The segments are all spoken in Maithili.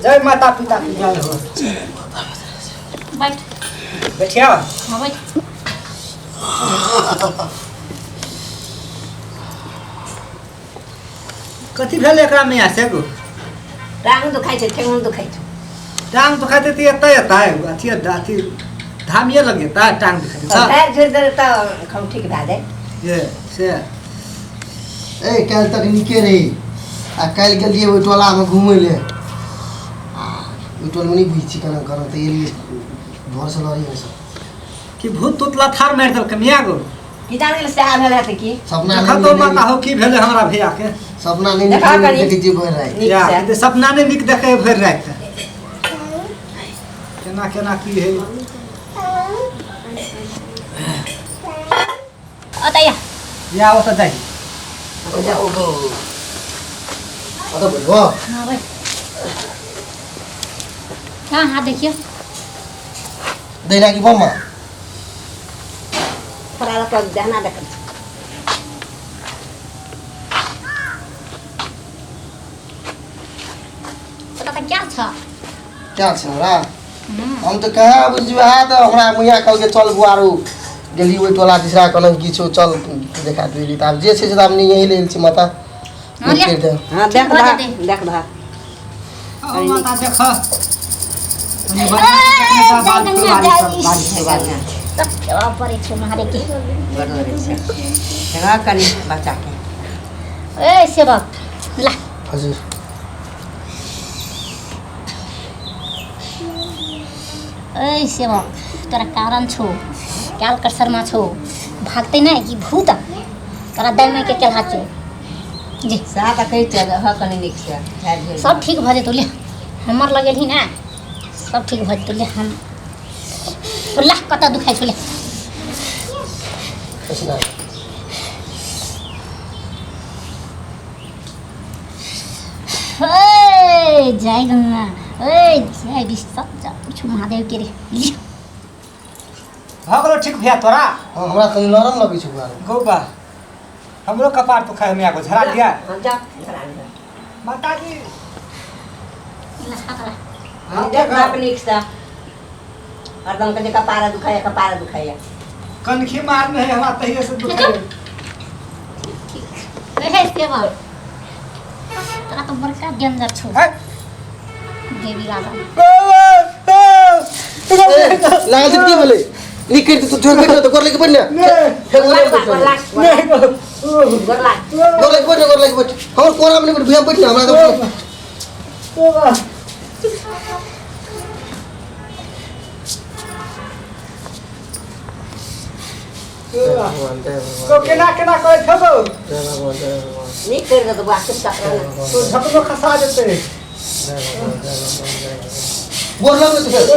जय माता पिता की जय हो। बैठ। बैठिया। हाँ, बैठ। कथी भेल एकरा में से गो? टांग दुखाइ छै, ठेहुन दुखाइ छै। टांग दुखाइ छै एतऽ एतऽ अथी अथी धामिए लग जेतै टांग दुखाइ छै। पैर झुरि देले तऽ हम ठीक भए जाय। ये से ए काल्हि तक नीके रही आ काल्हि गेलियै ओहि टोलामे घुमै लए आ ओहि टोलमे नहि बुझै छी केना करब तऽ एलियै भोरसँ लड़ियै सब कि भूत तूत लथार मारि देलकै मियाँ गो। की जान गेल सएह भेल हेतै की? सपना देखा नहि तो नीक माता हो की भेलै हमरा भैया के। सपना नहि नीक देखा कनी। देखै छियै भरि राति। नीक या, से। तऽ सपना नहि नीक देखै भरि राति केना केना की है। ओतऽ या। या ओतऽ जाइ। ओतऽ बैठबो। हाँ बैठ। हाँ हाँ देखियो। दैना की बम्मा? थोड़ा लऽ दहना देखै छी। ओतऽ तऽ क्या छ? क्या छै हमरा? हम तऽ कहाँ बुझियौ हा तऽ हमरा मैया कहलकै चल बुआरू गेली ओहि टोला दिसरा कहलक कि छौ चल देखा देली तऽ आब जे छै से तऽ आब नहि यही लेल छी माता। हाँ, ले। करि दे। हाँ देख भऽ भा जेतै। देख भा। ओ माता देख कनि बढ़िआँ से देखने तऽ बाल फुलवारी सब, बाल फुलवारी। सब खेबा पड़ै छै महादेव के। बड़ लगै छै। देखा कनि बच्चाके। ए सेवक ला। हजुर। ए सेवक तोरा कारण छौ काल कर शर्मा छौ भागते नहीं कि भूत तोरा दाई माई के केलहा छौ जी। सएह तऽ कहै छियै रह कनि नीक से झाड़ि झुड़ि। सब ठीक भऽ जेतौ ले हमर लगेलही ने सब ठीक भऽ जेतौ ले हम ला कतऽ दुखाइ छौ ले। पसीना। ए जय गंगा ए जय विश्व सब महादेव के रे ले। भऽ गेलौ ठीक भैया तोरा? हाँ हमरा कनि नरम लगै छै बुआरू। गौ बा हमरो कपार दुखाइ मियाँ को झड़ा दिया। हाँ जा झड़ा लिया। माताजी। ला, हाथ ला। हाँ देख बाप नीक से हरदम के जे कपार दुखाइया कपार दुखाइया। कनखी मारने है हमरा तहिए से दुखाइ। ए सेवक तोरा तऽ बड़का डेंजर छौ। है। देवी राजा। लागल छै की भेलै? नीक करि तू जोर बैठ तऽ गोर लागि बैठ ने। फेर गोर लागि बैठ। नहीं गो। गोर लाग। गोर लागि बैठ गोर लागि बैठ। हमर कोरामे नहि बैठ भुइयाँ बैठ ने हमरा तऽ जय भगवान जय भगवान। तो केना केना करै छौ गौ? जय भगवान जय भगवान। नीक करि देतौ बौआ कुत्ता जय तो झपनो खसा जेतै। जय भगवान जय भगवान जय भगवान। गोर लग तो फेर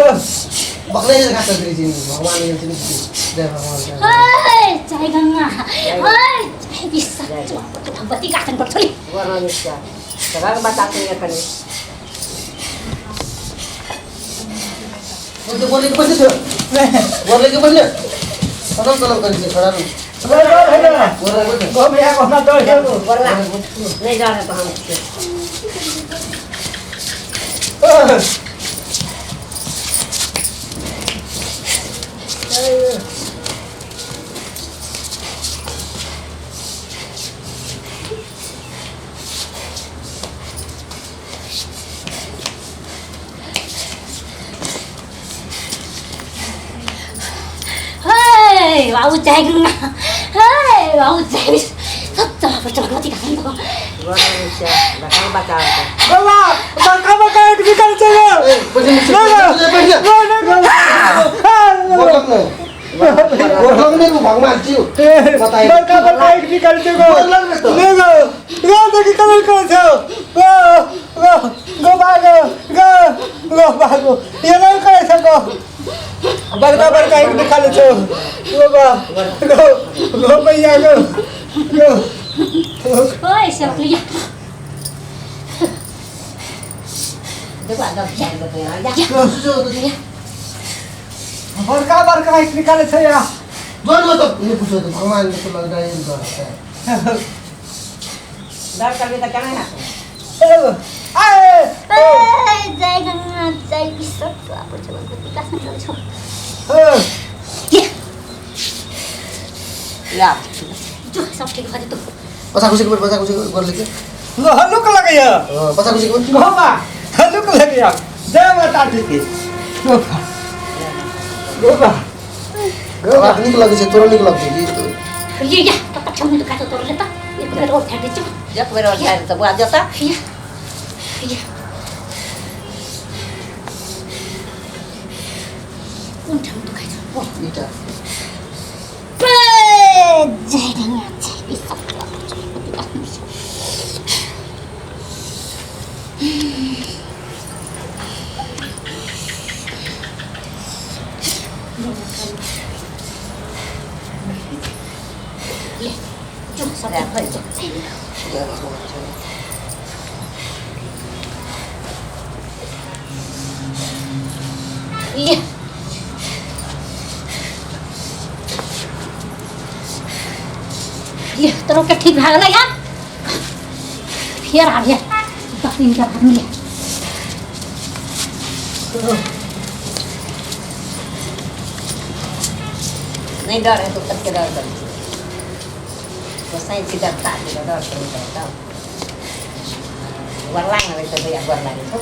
बकरे जे घास करै छी भगवान गेल छी जय भगवान जय भगवान। ए जय गंगा ए जय विश्व भगवती काटन पर छोली। गोर लाग नीक से देखा बच्चा के कनि। तो गोर लागि बैठ गोर लागि बैठ ने कलम कलम करै छी छोड़ा नु। गोर गोर लागि बैठ। गो मियाँ को हमरा डर है गो। गोर लाग नहि डर है तऽ हम हे बाबू जय गंगा हे बाबू जय विश्व सब चला भगवती काटन पर। गोर लाग नीक से देखा बच्चा के। बाबा बड़का बड़का एक निकल चलो। ए बैठ ने बैठ ने गोर लग ने गोर लग ने भगवान छी बताइ। बड़का बड़का एक निकल चलो। गोर लग ने तो। नहीं गो गो देखी कलर कर छौ गो गो गो भागो गो गो भागो ये नहीं करे छौ गो बड़का बड़का एक निकाल छौ गो बा गो गो भैया गो गो। ओए सेवक लिया। देखो दब झाड़ि देतौ यहाँ जा। बड़का बड़का एक निकाले छौ या। जोर में तो नहीं पूछो तो भगवान के तो लग रहा है डर है। डर करबे तऽ केना हैत? आए। ए, जय गंगा जय विश्व बाप रे, भगवती का संग छो। ये। ला। जो, सब ठीक भऽ जेतौ। बच्चा खुशी के बैठ, बच्चा खुशी के गोर लेके। हल्लुक लगैया। हाँ, बच्चा खुशी के बैठ। गोबा हल्लुक लगैया। जय माता दी की। गोबा गोबा गोबा। हमरा नीक लगै छै, तोरो नीक लगै छै की? ये ये कत छौ तो काटो तोड़ लेता, एक बेर और झाड़ दे। एक बेर और झाड़ि तऽ बुआ जेता। ये ये कोन ठाम दुखाइ छौ, बोल? ईटा। जय गंगा जय विश्व भगवती का। ले जो, सब ठीक भऽ जेतौ। जय भगवान जय। ले। ले, तोरो के ठीक भए गेलै। यार फेर आबिए 10 दिन के बाद मिले। नहि डर है तो कते डर करै छै? गोसाइ छी, डरता छै तऽ डर करै छै। तब गोर लागल तऽ भैया गोर लागै छौ।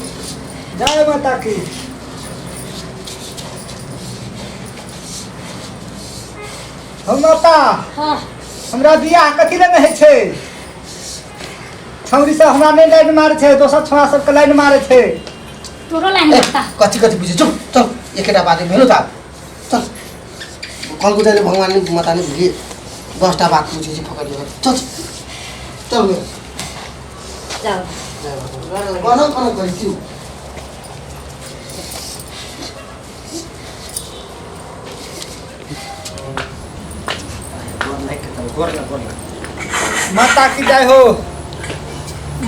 जय माता की। हम माता। हाँ। हमरा बियाह कथी लए नहि होइ छै? छौरी सब हमरा नहि लाइन मारै छै, दोसर छौड़ा सबके लाइन मारै छै। तोरो लाइन ए, लगता। कथी कथी बुझै? चुप, चल। एकेटा बात भेलो त चल। कलको जाइले भगवान ने माता ने भुलिए 10टा बात पूछै छै फकड़ियो। चल चल गयो। चल। जय भगवान। कोना कोना करै छी? माता की जय हो।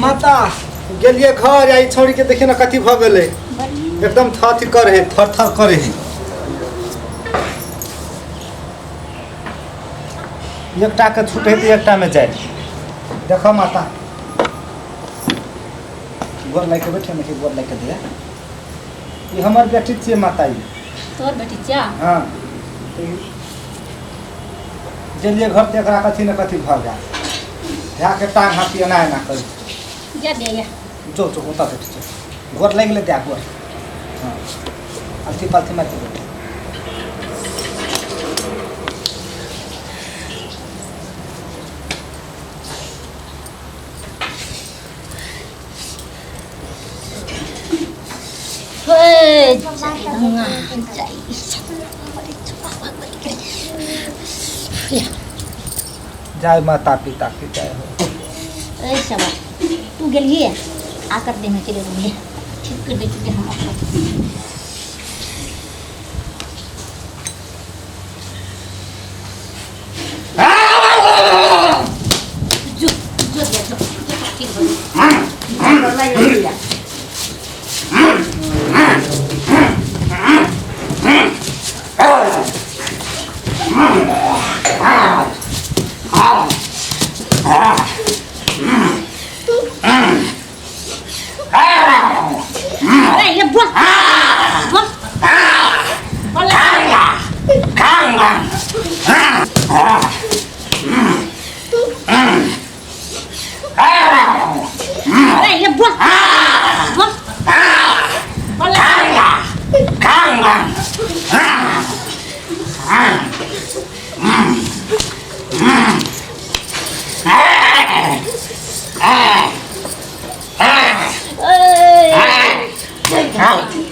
माता, गेलिए घर आ ई छौड़ी के देखिए ने कथी भऽ गेलै। एकदम थर करे है, थर थर करे है। एकटा के छूटे तऽ एकटा में जाय। देखो माता, गोर लागि के बैठे ने, गोर लागि के दिया। ई हमर बेटी छियै माता ई। तोर बेटी छिया? हाँ, गेलिए घर तऽ एकरा कथी ने कथी भऽ गेल। धए के टांग हाथ एना एना करी। जा दे या। जो जो, ओतऽ बैठ जो। गोर लागि गेलै, दए गोर। हाँ, अलथी पालथी मारि के बैठ। हे जय गंगा जय भगवती के। जय माता पिता की जय हो। ए शबा, तू गेलिए आकर देने के लिए बोले, ठीक कर दे चुके हम अपना। जो जो दिया, जो जो, ठीक हो गया। गोर लागि भैया। अरे ये बोल बोल बोल। अरे ये बोल बोल बोल।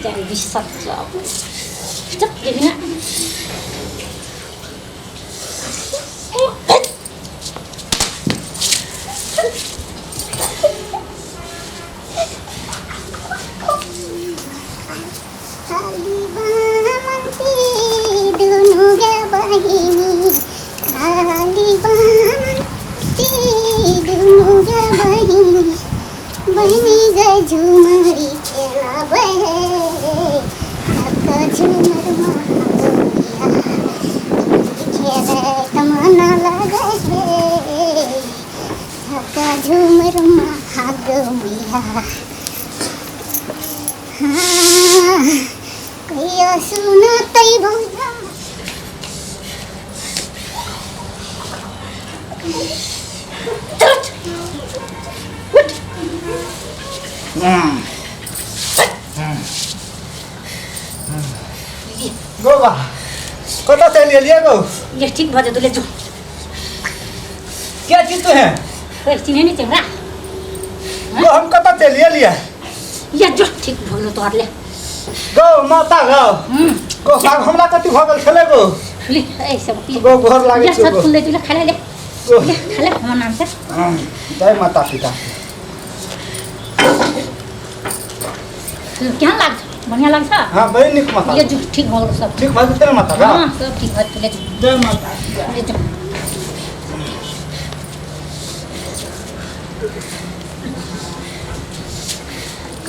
ए विश्वास चुप देखिन। खाली बामन्ती दुनु गे बहिनी, खाली बामन्ती दुनु गे बहिनी, बहिनी गे झुमरी खेलाबै हे, झुमर खेलै तमना लगै हे। झुमका झुमर महाग मैया। हाँ, कहिया सुनतै भौजा। गो बा, कतऽ चलि गेलियै गो? ये ठीक भऽ जेतौ, ले जो। क्या चीज तू है? ओए, चिन्है नहि छै हमरा? गो, हम कतऽ चलि गेलियै? ये जो, ठीक भऽ गेलौ तोहर, ले। गो माता गो। गो साहब, हमरा कथी भऽ गेल छलै गो? ले, ए सब ले। गो, गोर लागै ले छियौ सब गो। फूल दे ले, खा ले, ले। गो। ले, खा ले हमर नाम से। जय माता पिता। केहन लाग छौ? बढ़िया लाग छौ? हाँ, बड़ी नीक माता। ले जो, ठीक भऽ गेलौ सब। ठीक भऽ जेतै ने माता? हाँ, सब ठीक भऽ जेतौ, ले जो। जय माता। ले जो।